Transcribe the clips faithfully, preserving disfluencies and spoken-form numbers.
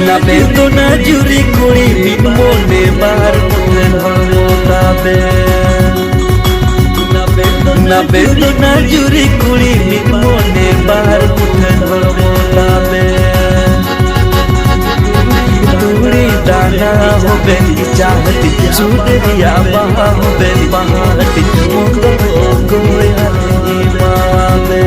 ᱱᱟᱵᱮ ᱫᱚ ᱱᱟᱡᱩᱨᱤ ᱠᱩᱲᱤ ᱢᱤᱫ ᱢᱚᱱᱮ ᱵᱟᱨ ᱢᱩᱴᱷᱟᱹᱱ ᱦᱚᱲᱢᱚ ᱛᱟᱵᱮ᱾ ᱱᱟᱵᱮ ᱫᱚ ᱱᱟᱡᱩᱨᱤ ᱠᱩᱲᱤ ᱢᱤᱫ ᱢᱚᱱᱮ ᱵᱟᱨ ᱢᱩᱴᱷᱟᱹᱱ ᱦᱚᱲᱢᱚ ᱛᱟᱵᱮ᱾ ᱛᱩᱲᱤ ᱫᱟᱱᱟ ᱦᱚᱵᱮ ᱪᱟᱦᱛᱤ ᱥᱩᱫ ᱨᱮᱭᱟᱜ ᱵᱟᱦᱟ ᱦᱚᱵᱮ ᱵᱟᱦᱟ ᱦᱟᱹᱴᱤ ᱢᱚᱱ ᱫᱚ ᱚᱠᱚᱭ ᱦᱟᱹᱴᱤ ᱮᱢᱟᱣᱟᱢᱮ᱾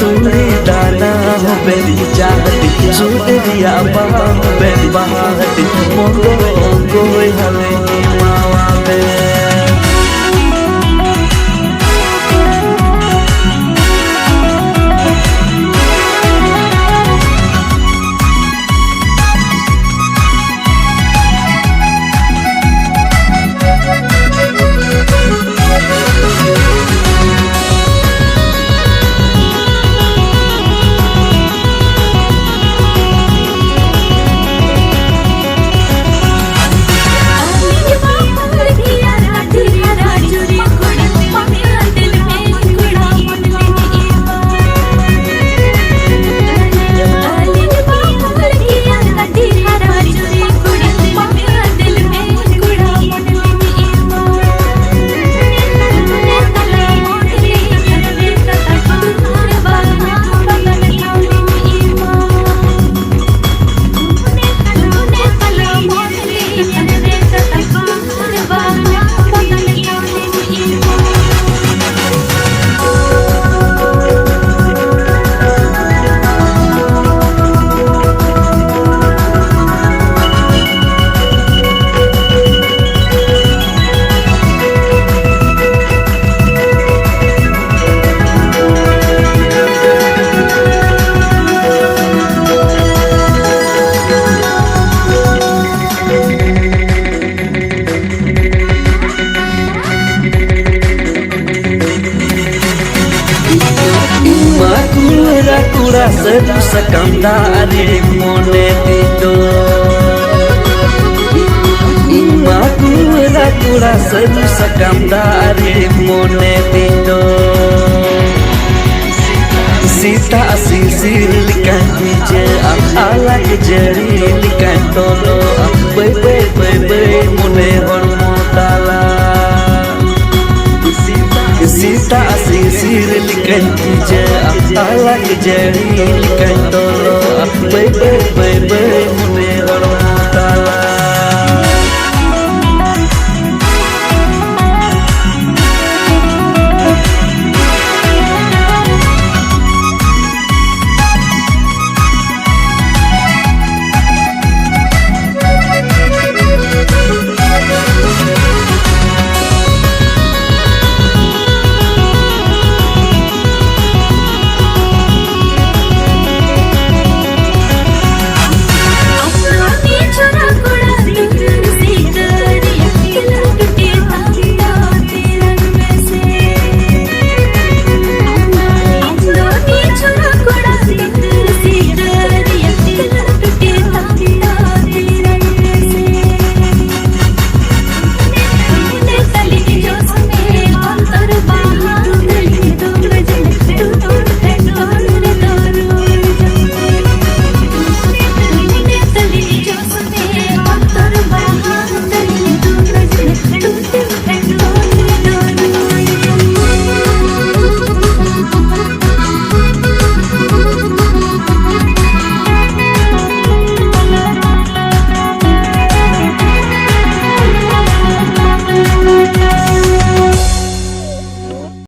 ᱛᱩᱲᱤ ᱫᱟᱱᱟ ᱦᱚᱵᱮ ᱪᱟᱦᱛᱤ ᱥᱩᱫ ᱨᱮᱭᱟᱜ ᱵᱟᱦᱟ ᱦᱚᱵᱮ ᱵᱟᱦᱟ ᱦᱟᱹᱴᱤ ᱢᱚᱱ ᱫᱚ ᱚᱠᱚᱭ ᱦᱟᱹᱴᱤ ᱮᱢᱟᱣᱟᱢᱮ᱾ ᱤᱧ ᱢᱟ ᱠᱩᱲᱟ ᱠᱩᱲᱟ ᱥᱟᱹᱨᱩ ᱥᱟᱠᱟᱢ ᱫᱟᱨᱮ ᱢᱚᱱᱮ ᱛᱤᱧ ᱫᱚ᱾ ᱤᱧ ᱢᱟ ᱠᱩᱲᱟ ᱠᱩᱲᱟ ᱥᱟᱹᱨᱩ ᱥᱟᱠᱟᱢ ᱫᱟᱨᱮ ᱢᱚᱱᱮ ᱛᱤᱧ ᱫᱚ᱾ ᱥᱮᱛᱟᱜ ᱥᱤᱥᱤᱨ ᱞᱮᱠᱟᱧ ᱵᱷᱤᱡᱟᱹᱜᱼᱟ, ᱟᱞᱟᱜ ᱡᱟᱹᱲᱤ ᱞᱮᱠᱟᱧ ᱛᱚᱞᱚᱜᱼᱟ, ᱵᱟᱹᱭ ᱵᱟᱹᱭ ᱵᱟᱹᱭ ᱵᱟᱹᱭ ᱢᱚᱱᱮ ᱦᱚᱲᱢᱚ ᱛᱟᱞᱟ᱾ ᱥᱮᱛᱟᱜ ᱥᱤᱥᱤᱨ ᱞᱮᱠᱟᱧ ᱵᱷᱤᱡᱟᱹᱜᱼᱟ, ᱟᱞᱟᱜ ᱡᱟᱹᱲᱤ ᱞᱮᱠᱟᱧ ᱛᱚᱞᱚᱜᱼᱟ, ᱵᱟᱹᱭ ᱵᱟᱹᱭ ᱵᱟᱹᱭ ᱵᱟᱹᱭ ᱢᱚᱱᱮ ᱦᱚᱲᱢᱚ